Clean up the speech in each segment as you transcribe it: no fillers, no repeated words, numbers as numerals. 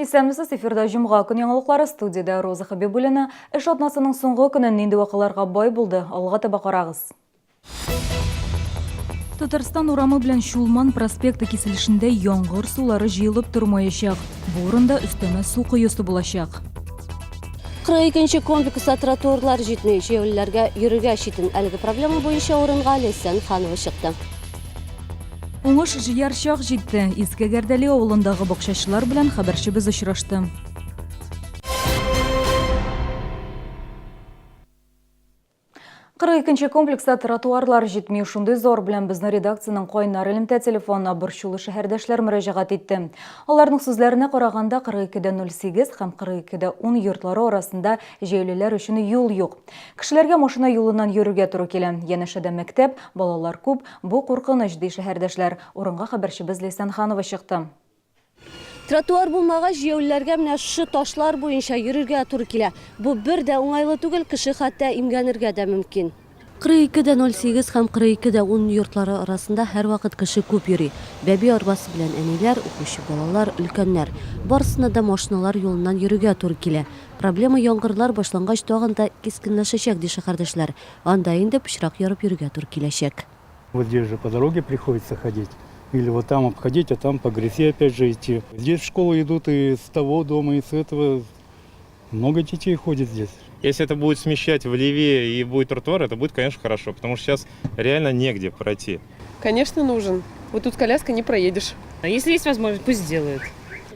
Исәнмесез, эфирда җомга көн яңалыклары, студиядә Роза Хабибуллина. Эш атнасының соңгы көне нинди вакыйларга бай булды? Алга таба карагыз. Татарстан урамы белән Чулман проспекты киселешендә яңгыр сулары җыелып тормаячак. Бу урында өстәмә су коесы булачак. 42 нче комплекста тротуарлар җитми, җәяүлеләргә йөрергә читен. Әлеге проблема буенча урынга Ләйсән Ханова чыкты. Уңыш җыяр чак җитте. Иске Гәрдәли авылындагы бакчачылар белән хәбәрчебез очрашты. 42 нче комплекста тротуарлар җитми. Шундый зор белән безне редакциянең кайнар элемтә телефонына борчулы шәһәрдәшләр мөрәҗәгать итте. Аларның сүзләренә караганда, 42 дә 08 һәм 42 дә 10 йортлары арасында җәяүлеләр өчен юл юк. Кешеләргә машина юлыннан йөрергә туры килә. Янәшәдә мәктәп, балалар күп, бу куркыныч, ди шәһәрдәшләр. Урынга хәбәрчебез Ләйсән Ханова чыкты. Тротуар булмагач, җәяүлеләргә менә шушы ташлар буенча йөрергә туры килә. Бу бер дә уңайлы түгел, кеше хәтта имгәнергә дә мөмкин. 42 дә 08 һәм 42 дә 10 йортлары арасында һәрвакыт кеше күп йөри. Бәби арбасы белән әниләр, укучы балалар, өлкәннәр. Барысына да машиналар юлыннан йөрергә туры килә. Проблема яңгырлар башлангач тагын да кискенләшәчәк, ди шәһәрдәшләр. Анда инде пычрак ярып йөрергә туры киләчәк. Вот здесь же по дороге приходится ходить. Или вот там обходить, а там по грязи опять же идти. Здесь в школу идут и с того дома, и с этого. Много детей ходит здесь. Если это будет смещать влевее и будет тротуар, это будет, конечно, хорошо, потому что сейчас реально негде пройти. Конечно, нужен. Вот тут коляска не проедешь. А если есть возможность, пусть сделают.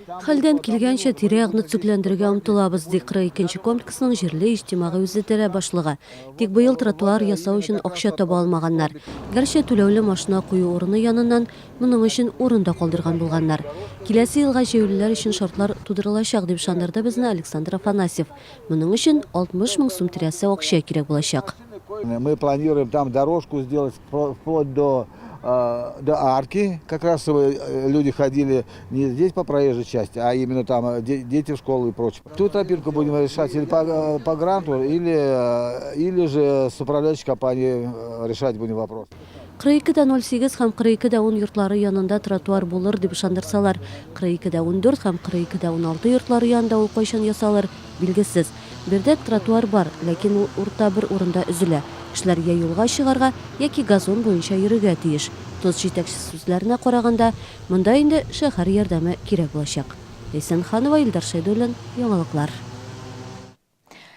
Хәлдән килгәнчә тирә-якны төзекләндерергә омтылабыз, ди 42 нче комплексның җирле иҗтимагый үзидарә башлыгы. Тик быел тротуар ясау өчен акча таба алмаганнар. Гәрчә түләүле машина кую урыны яныннан моның өчен урын да калдырган булганнар. Киләсе елга җәяүлеләр өчен шартлар тудырылачак, дип ышандырды безне Александр Афанасьев. Моның өчен 60 мең сум тирәсе акча кирәк булачак. Мы планируем там дорожку сделать вплоть до арки, как раз чтобы люди ходили не здесь по проезжей части, а именно там дети в школу и прочее. Ту тропинку будем решать или по гранту, или же с управляющей компанией решать будем вопрос. 42 дә 08 һәм 42 дә 10 йортлары янында тротуар булыр дип ышандырсалар, 42 дә 14 һәм 42 дә 16 йортлары янында ул кайчан ясалыр, билгесез. Биредә тротуар бар, ләкин ул урта бер урында өзелә. Кешеләр я юлга чыгарга, яки газон буенча йөрергә тиеш. ТОС җитәкчесе сүзләренә караганда, монда инде шәһәр ярдәме кирәк булачак. Ләйсән Ханова, Илдар Шәйдуллин, Яңалыклар.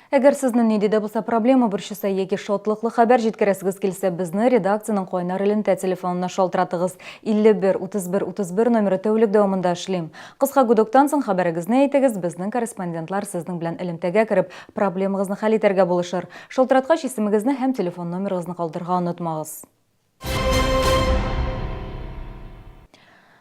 Әгәр сезне нинди дә булса проблема борчыса яки шатлыклы хәбәр җиткерәсегез килсә, безне редакциянең кайнар элемтә телефонына шалтыратыгыз. 51 31 31 номеры тәүлек дәвамында эшли. Кыска гудоктан соң хәбәрегезне әйтегез, безнең корреспондентлар сезнең белән элемтәгә кереп, проблемагызны хәл итәргә булышыр. Шалтыраткач исемегезне һәм телефон номерыгызны калдырырга онытмагыз.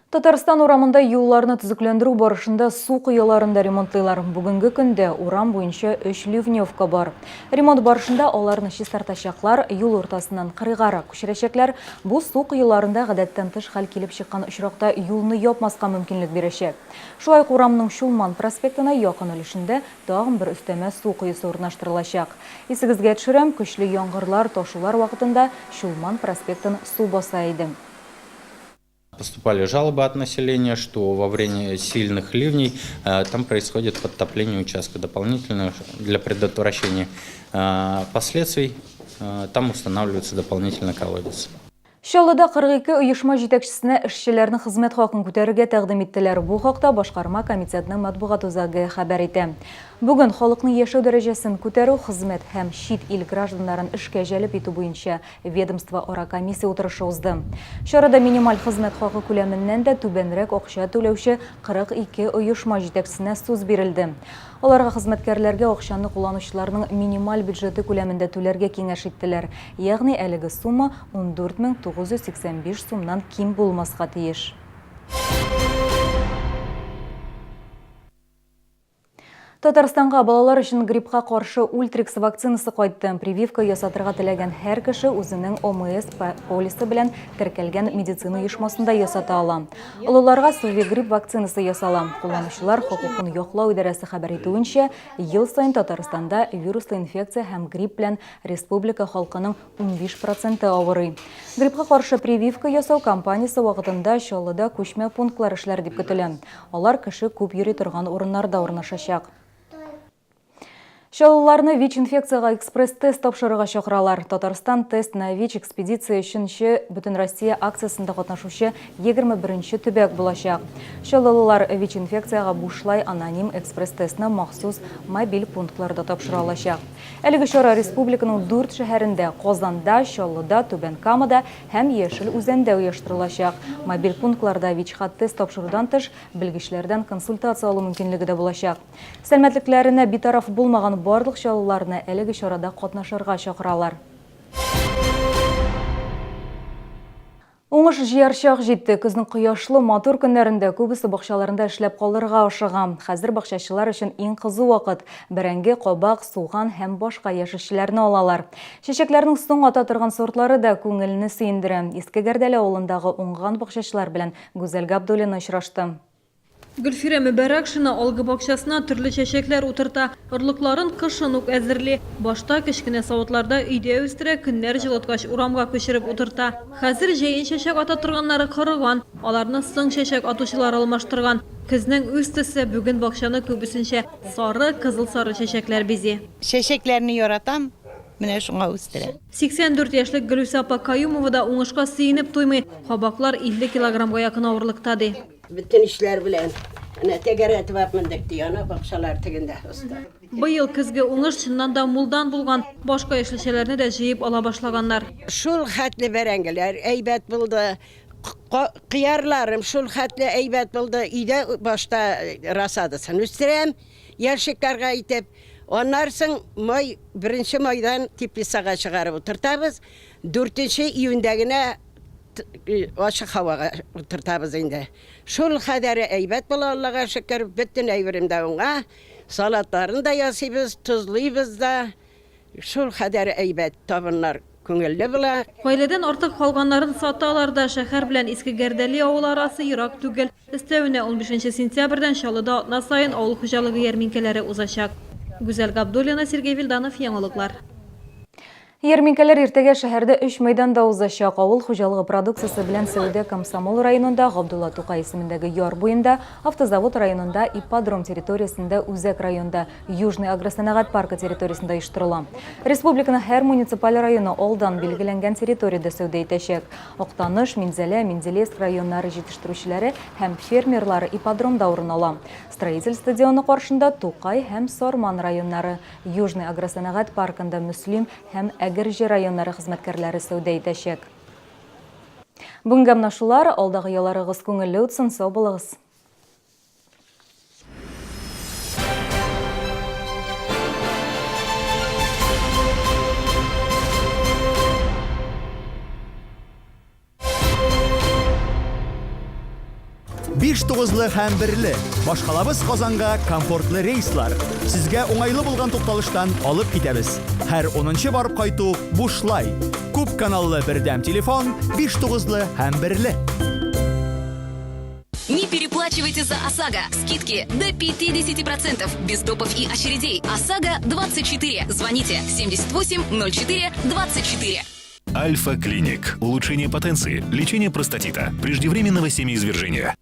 Татарстан урамында юлларны төзекләндерү барышында су коеларын да ремонтлыйлар. Бүгенге көндә урам буенча 3 ливневка бар. Ремонт барышында аларны чистартачаклар, юл уртасыннан кырыйгарак күчерәчәкләр. Бу су коеларында гадәттән тыш хәл килеп чыккан очракта юлны япмаска мөмкинлек бирәчәк. Шулай ук урамның Чулман проспектына якын өлешендә тагын бер өстәмә су коесы урнаштырылачак. Исегезгә төшерәм, көчле яңгырлар, ташулар вакытында Чулман проспектын су баса иде. Поступали жалобы от населения, что во время сильных ливней там происходит подтопление участка. Дополнительно для предотвращения последствий там устанавливается дополнительно колодец. Чаллыда 42 оешма җитәкчесенә эшчеләрнең хезмәт хакын күтәрергә тәкъдим иттеләр. Бу хакта башкарма комитетның матбугат үзәге хәбәр итә. Бүген халыкның яшәү дәрәҗәсен күтәрү, хезмәт һәм чит ил гражданнарын эшкә җәлеп итү буенча ведомство-ара комиссия утырышы узды. Чарада минималь хезмәт хакы күләменнән дә түбәнрәк акча түләүче 42 оешма җитәкчесенә сүз бирелде. Аларга хезмәткәрләргә акчаны кулланучыларның минималь бюджеты күләмендә түләргә киңәш иттеләр. Ягъни әлеге сумма 14 985 сумнан ким булмаска тиеш. Татарстанга балалар өчен гриппка каршы Ультрикс вакцинасы кайтты. Прививка ясатырга теләгән һәр кеше үзенең ОМС полисы белән теркәлгән медицина оешмасында ясата ала. Олыларга Совигрипп вакцинасы ясала. Кулланучылар хокукын яклау идарәсе хәбәр итүенчә, ел саен Татарстанда вируслы инфекция һәм грипп белән республика халкының 15 проценты авырый. Гриппка каршы прививка ясау кампаниясе вакытында Чаллыда күчмә пунктлар эшләр дип көтелә. Алар кеше күп йөри торган урыннарда урнашачак. Чаллыларны ВИЧ-инфекциягә экспресс-тест тапшырырга чакыралар. Татарстан Тест на ВИЧ экспедиция өченче Бөтенроссия акциясендә катнашучы 21 нче төбәк булачак. Чаллылылар ВИЧ-инфекциягә бушлай аноним экспресс-тестны махсус мобиль пунктларда тапшыра алачак. Әлеге чара республиканың дүрт шәһәрендә, Казанда, Чаллыда, Түбән Камада һәм Яшел Үзәндә оештырылачак. Мобиль пунктларда ВИЧка тест тапшырудан тыш, белгечләрдән консультация алу мөмкинлеге дә булачак. Сәламәтлекләренә битараф булмаган барлык чаллыларны әлеге чарада катнашырга чакыралар. Уңыш җыяр чак җитте. Көзнең кояшлы, матур көннәрендә күбесе бакчаларында эшләп калырга ашыга. Хәзер бакчачылар өчен иң кызу вакыт. Бәрәңге, кабак, суган һәм башка яшелчәләрне алалар. Чәчәкләрнең соң ата торган сортлары да күңелне сөендерә. Иске Гәрдәле авылындагы уңган бакчачылар белән Гүзәл Габдуллина очрашты. Гөлфирә Мөбәрәкшина алгы бакчасына төрле чәчәкләр утырта. Орлыкларын кышын ук әзерли. Башта кечкенә савытларда өйдә үстерә, көннәр җылыткач урамга күчереп утырта. Хәзер җәен чәчәк ата торганнары корыган, аларны соң чәчәк атучылар алмаштырган. Көзнең үз төсе, бүген бакчаны күбесенчә сары, кызыл-сары чәчәкләр бизи. Чәчәкләрне яратам, менә шуңа үстерәм. 84 яшьлек Гөлүсә апа Каюмова да уңышка сөенеп туймый. Кабаклар 50 килограммга якын авырлыкта, ди. Бөтен эшләр белән әнә тәгәрәтеп ап мендек, ди ана бакчалар тегендә оста. Быел көзге уңыш чыннан да мулдан булган. Башка яшелчәләрне дә җыеп ала башлаганнар. Шул хәтле бәрәңгеләр әйбәт булды, кыярларым шул хәтле әйбәт булды. Өйдә башта рассадасын үстерәм, ящикларга итеп. Аннан соң май, беренче майдан теплицага чыгарып утыртабыз. Дүртенче июньдә генә Ачык һавага утыртабыз инде. Шул кадәре әйбәт була, Аллага шөкер, бөтен әйберем дә уңа. Салатларын да ясыйбыз, тозлыйбыз да. Шул кадәре әйбәт, табыннар күңелле була. Гаиләдән артык калганнарын саталар да. Шәһәр белән Иске Гәрдәли авылы арасы ерак түгел. Өстәвенә, унбишенче сентябрьдән Чаллыда атна саен авыл хуҗалыгы ярминкәләре узачак. Гүзәл Габдуллина, Сергей Вилданов, Яңалыклар. Ярминкәләр иртәгә шәһәрдә өч мәйданда узачак. Авыл хуҗалыгы продукциясе белән сәүдә Комсомол районында, Габдулла Тукай исемендәге яр буенда, Автозавод районында, Ипподром территориясендә, Үзәк районда, Южный агросәнәгать паркы территориясендә оештырыла. Республиканың һәр муниципаль районы алдан билгеләнгән территориядә сәүдә итәчәк. Актаныш, Минзәлә, Менделеевск районнары җитештерүчеләре һәм фермерлары ипподромда урын ала. Строитель стадионы каршында Тукай һәм Сарман районнары, Южный агросәнәгать паркында Мөслим һәм Әгерҗе районнары хезмәткәрләре сәүдә итәчәк. Бүгенгә менә шулар. Алдагы ялларыгыз күңелле үтсен, сау булыгыз! Биш тугызлы һәм берле. Башкалабыз Казанга комфортлы рейслар. Сезгә уңайлы булган тукталыштан алып китәбез. Һәр унынчы барып кайту бушлай. Күп каналлы бердәм телефон биш тугызлы һәм берле. Не переплачивайте за ОСАГО. Скидки до 50%. Без допов и очередей. ОСАГО 24. Звоните 78 04 24. Альфа-клиник. Улучшение потенции, лечение простатита, преждевременного семяизвержения.